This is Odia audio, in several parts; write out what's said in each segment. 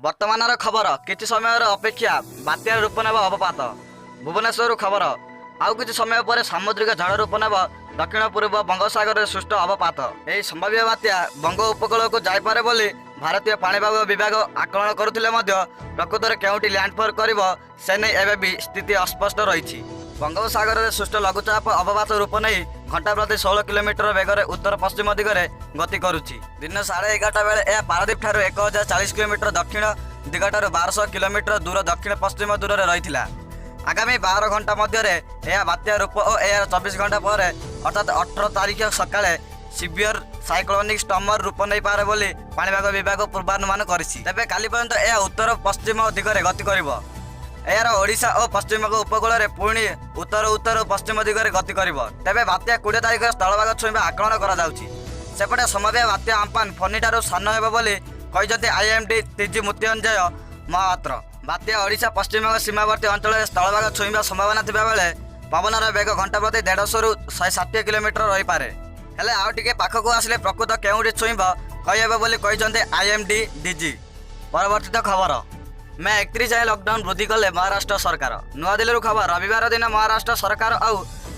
ବର୍ତ୍ତମାନର ଖବର, କିଛି ସମୟର ଅପେକ୍ଷା, ବାତ୍ୟାର ରୂପ ନେବ ଅବପାତ। ଭୁବନେଶ୍ୱରରୁ ଖବର, ଆଉ କିଛି ସମୟ ପରେ ସାମୁଦ୍ରିକ ଝଡ଼ ରୂପ ନେବ ଦକ୍ଷିଣ ପୂର୍ବ ବଙ୍ଗୋପସାଗରରେ ସୃଷ୍ଟ ଅବପାତ। ଏହି ସମ୍ଭାବ୍ୟ ବାତ୍ୟା ବଙ୍ଗ ଉପକୂଳକୁ ଯାଇପାରେ ବୋଲି ଭାରତୀୟ ପାଣିପାଗ ବିଭାଗ ଆକଳନ କରୁଥିଲେ ମଧ୍ୟ ପ୍ରକୃତରେ କେଉଁଠି ଲ୍ୟାଣ୍ଡଫଲ୍ କରିବ, ସେ ନେଇ ଏବେ ବି ସ୍ଥିତି ଅସ୍ପଷ୍ଟ ରହିଛି। ବଙ୍ଗୋପସାଗରରେ ସୃଷ୍ଟ ଲଘୁଚାପ ଅବପାତ ରୂପ ନେଇ ଘଣ୍ଟା ପ୍ରତି 16 କିଲୋମିଟର ବେଗରେ ଉତ୍ତର ପଶ୍ଚିମ ଦିଗରେ ଗତି କରୁଛି। ଦିନ 11:30 ବେଳେ ଏହା ପାରାଦୀପ ଠାରୁ 1040 କିଲୋମିଟର ଦକ୍ଷିଣ ଦିଗଠାରୁ 1200 କିଲୋମିଟର ଦୂର ଦକ୍ଷିଣ ପଶ୍ଚିମ ଦୂରରେ ରହିଥିଲା। ଆଗାମୀ 12 ଘଣ୍ଟା ମଧ୍ୟରେ ଏହା ବାତ୍ୟା ରୂପ ଓ ଏହାର 24 ଘଣ୍ଟା ପରେ, ଅର୍ଥାତ୍ 18 ତାରିଖ ସକାଳେ ସିଭିୟର ସାଇକ୍ଲୋନିକ୍ ଷ୍ଟର୍ମର ରୂପ ନେଇପାରେ ବୋଲି ପାଣିପାଗ ବିଭାଗ ପୂର୍ବାନୁମାନ କରିଛି। ତେବେ କାଲି ପର୍ଯ୍ୟନ୍ତ ଏହା ଉତ୍ତର ପଶ୍ଚିମ ଦିଗରେ ଗତି କରିବ। ଏହାର ଓଡ଼ିଶା ଓ ପଶ୍ଚିମବଙ୍ଗ ଉପକୂଳରେ ପୁଣି ଉତ୍ତର ଉତ୍ତର ପଶ୍ଚିମ ଦିଗରେ ଗତି କରିବ। ତେବେ ବାତ୍ୟା 20 ତାରିଖରେ ସ୍ଥଳଭାଗ ଛୁଇଁବା ଆକଳନ କରାଯାଉଛି। ସେପଟେ ସମ୍ଭାବ୍ୟ ବାତ୍ୟା ଆମ୍ପାନ ଫନିଠାରୁ ସାନ ହେବ ବୋଲି କହିଛନ୍ତି ଆଇଏମ୍ଡି ଡିଜି ମୃତ୍ୟୁଞ୍ଜୟ ମହାପାତ୍ର। ବାତ୍ୟା ଓଡ଼ିଶା ପଶ୍ଚିମବଙ୍ଗ ସୀମାବର୍ତ୍ତୀ ଅଞ୍ଚଳରେ ସ୍ଥଳଭାଗ ଛୁଇଁବା ସମ୍ଭାବନା ଥିବାବେଳେ ପବନର ବେଗ ଘଣ୍ଟା ପ୍ରତି 150ରୁ 160 କିଲୋମିଟର ରହିପାରେ। ହେଲେ ଆଉ ଟିକେ ପାଖକୁ ଆସିଲେ ପ୍ରକୃତ କେଉଁଠି ଛୁଇଁବ କହିହେବ ବୋଲି କହିଛନ୍ତି ଆଇଏମ୍ଡି ଡିଜି। ପରବର୍ତ୍ତିତ ଖବର, ମେ 31 ଯାଏଁ ଲକଡାଉନ ବୃଦ୍ଧି କଲେ ମହାରାଷ୍ଟ୍ର ସରକାର। ନୂଆଦିଲ୍ଲୀରୁ ଖବର, ରବିବାର ଦିନ ମହାରାଷ୍ଟ୍ର ସରକାର ଆଉ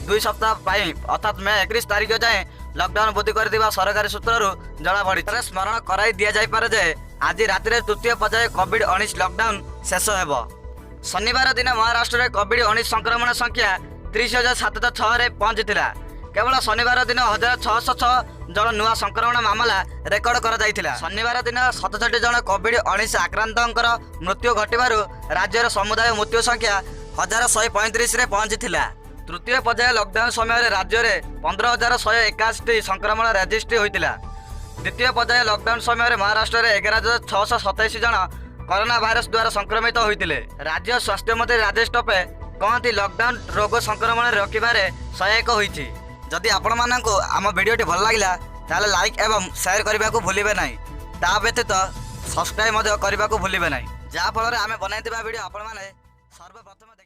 2 ସପ୍ତାହ ପାଇଁ, ଅର୍ଥାତ୍ ମେ 31 ତାରିଖ ଯାଏଁ ଲକଡାଉନ ବୃଦ୍ଧି କରିଥିବା ସରକାରୀ ସୂତ୍ରରୁ ଜଣାପଡ଼ିଛି। ଏଠାରେ ସ୍ମରଣ କରାଇ ଦିଆଯାଇପାରେ ଯେ ଆଜି ରାତିରେ ତୃତୀୟ ପର୍ଯ୍ୟାୟ କୋଭିଡ-19 ଲକଡାଉନ ଶେଷ ହେବ। ଶନିବାର ଦିନ ମହାରାଷ୍ଟ୍ରରେ କୋଭିଡ-19 ସଂକ୍ରମଣ ସଂଖ୍ୟା 30,706ରେ ପହଞ୍ଚିଥିଲା। କେବଳ ଶନିବାର ଦିନ 1606 ଜଣ ନୂଆ ସଂକ୍ରମଣ ମାମଲା ରେକର୍ଡ କରାଯାଇଥିଲା। ଶନିବାର ଦିନ 67 ଜଣ କୋଭିଡ-19 ଆକ୍ରାନ୍ତଙ୍କର ମୃତ୍ୟୁ ଘଟିବାରୁ ରାଜ୍ୟର ସମୁଦାୟ ମୃତ୍ୟୁ ସଂଖ୍ୟା 1135ରେ ପହଞ୍ଚିଥିଲା। ତୃତୀୟ ପର୍ଯ୍ୟାୟ ଲକଡାଉନ ସମୟରେ ରାଜ୍ୟରେ 15,181ଟି ସଂକ୍ରମଣ ରେଜିଷ୍ଟ୍ରି ହୋଇଥିଲା। ଦ୍ୱିତୀୟ ପର୍ଯ୍ୟାୟ ଲକଡାଉନ ସମୟରେ ମହାରାଷ୍ଟ୍ରରେ 11,627 ଜଣ କରୋନା ଭାଇରସ ଦ୍ୱାରା ସଂକ୍ରମିତ ହୋଇଥିଲେ। ରାଜ୍ୟ ସ୍ୱାସ୍ଥ୍ୟମନ୍ତ୍ରୀ ରାଜେଶ ଟୋପେ କହନ୍ତି, ଲକଡାଉନ ରୋଗ ସଂକ୍ରମଣ ରୋକିବାରେ ସହାୟକ ହୋଇଛି। ଯଦି ଆପଣମାନଙ୍କୁ ଆମ ଭିଡ଼ିଓଟି ଭଲ ଲାଗିଲା, ତାହେଲେ ଲାଇକ୍ ଏବଂ ସେୟାର କରିବାକୁ ଭୁଲିବେ ନାହିଁ। ତା ବ୍ୟତୀତ ସବସ୍କ୍ରାଇବ୍ ମଧ୍ୟ କରିବାକୁ ଭୁଲିବେ ନାହିଁ, ଯାହାଫଳରେ ଆମେ ବନାଇଥିବା ଭିଡ଼ିଓ ଆପଣମାନେ ସର୍ବପ୍ରଥମେ ଦେଖିପାରିବେ।